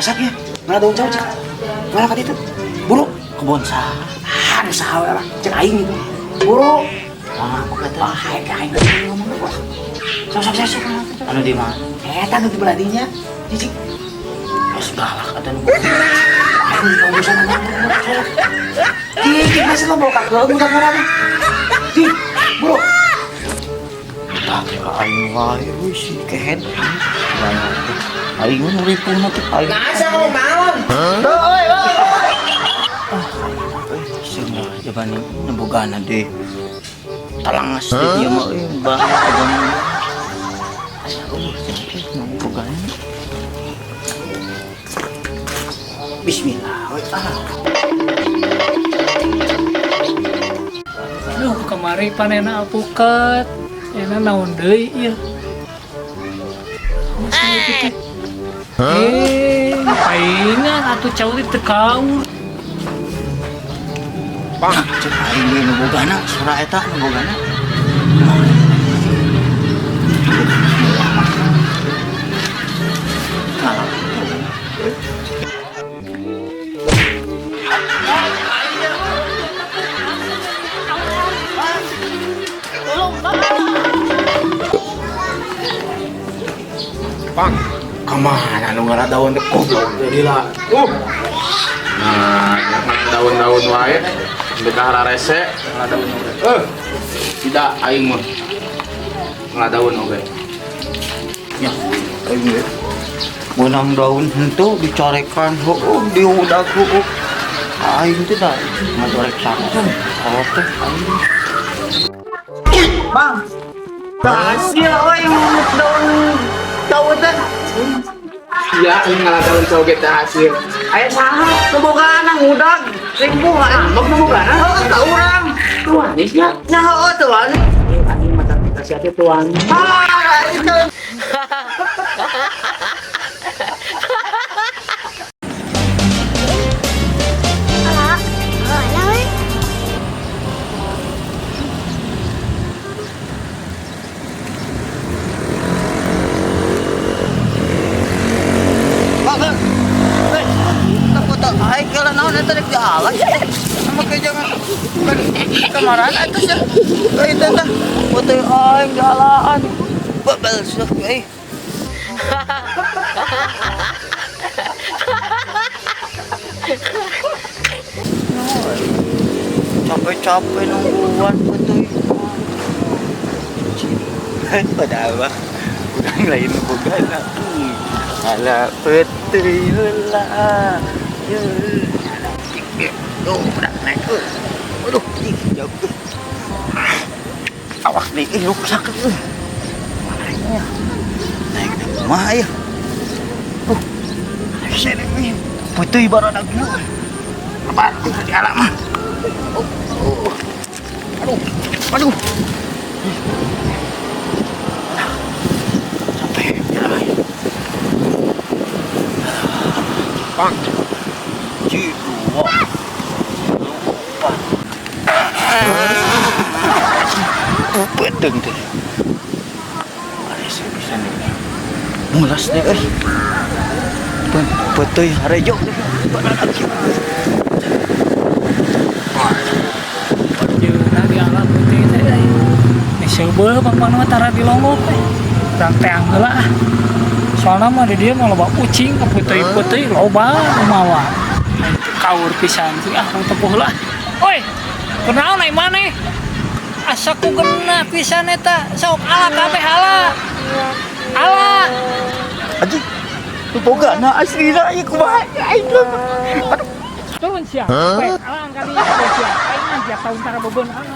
Asak ya. Ngala daun cau cik. Ngala ka ditu. Buru. Kebon saha? Ah, nu saha we lah. Cek aing gitu. Buru. Ah, aku kata. Ah, aing ka aing ngomong wah. Sok sok sok sok. Anu di mana? Eta nu di belah dinya. Cik. Geus galak atuh nu. Aing di urusan anak. Sok. Cik, masih lo bawa kakeung udah ngaran. Cik, buru. Tah teh ka aing wae euy si kehed. Aing mah ripuhna teh aing. Nah, asa ngomong naon? Heuh euy euy. Ah, sing jaban nembogana deh. Talangas deh ieu mah euy bang kebon. Asa eueuh teh nembogana. Bismillah we ah. Duh, kamari panena alpukat. Enak naon deui ieu. Eh, paingan atuh cau teh teu kaur. Bang, cek aing ge nu bogana, suara eta nu bogana. Ngalah. Bang, kemana nu ngala daun teh goblok teh lila. Nah, ngala daun-daun wae. Mereka hararese ngala daun oge. Tidak aing mah. Ngala daun oge. Ya, aing ge. Meunang daun henteu dicarekan heueuh diudag heueuh. Aing teh da ngagorek saken. Kolot teh aing. Bang. Hasil euy mungut daun daun teh. Iya, aing ngala daun coge teh hasil. Aya saha nu bogana ngudag ripuh aing. Ambek nu bogana? Heueuh ka urang. Tuan nya. Nya heueuh tuan. Aing mah teh sia teh tuan. Ah, itu. Bang, hei, takut tak aing kalau naon eta rek dialas. Sama kayak jangan kemarin atuh sia. Euy teh teh, putih aing dialaan. Bebel sia euy. Capek-capek nungguan putih. Padahal mah urang lain nu bogana. Ala putih heula. Ye. Tuh, udah naik. Aduh, ih, jauh. Awas nih, ih, rusak. Mana naik ke rumah ya. Sini nih. Putih baru ada gua. Apa? Di alam mah. Oh, oh. Aduh, aduh. Sampai jalan. Bang. Ji, dua. Empat. Pedeng teh. Ada bisa nih. Mulas deh euy. Peuteui harejo. Jeuna di alam putih teh euy. Geus seubeul pang-pang mah tara dilongok teh. Urang teang heula ah. Soalna mah di dieu mah loba ucing ka puteuy-puteuy loba nu mawa. Aing teh kaur pisan cing ah urang tepuh heula ah. Oi, kunaon ai maneh? Asa ku genah pisan eta. Sok ala kabeh ala. Ala. Anjing. Nu bogana aslina ieu kumaha aing mah. Aduh. Turun sia. Weh, ala angkat ieu sia. Aing mah sia tahun tara bebeunangan.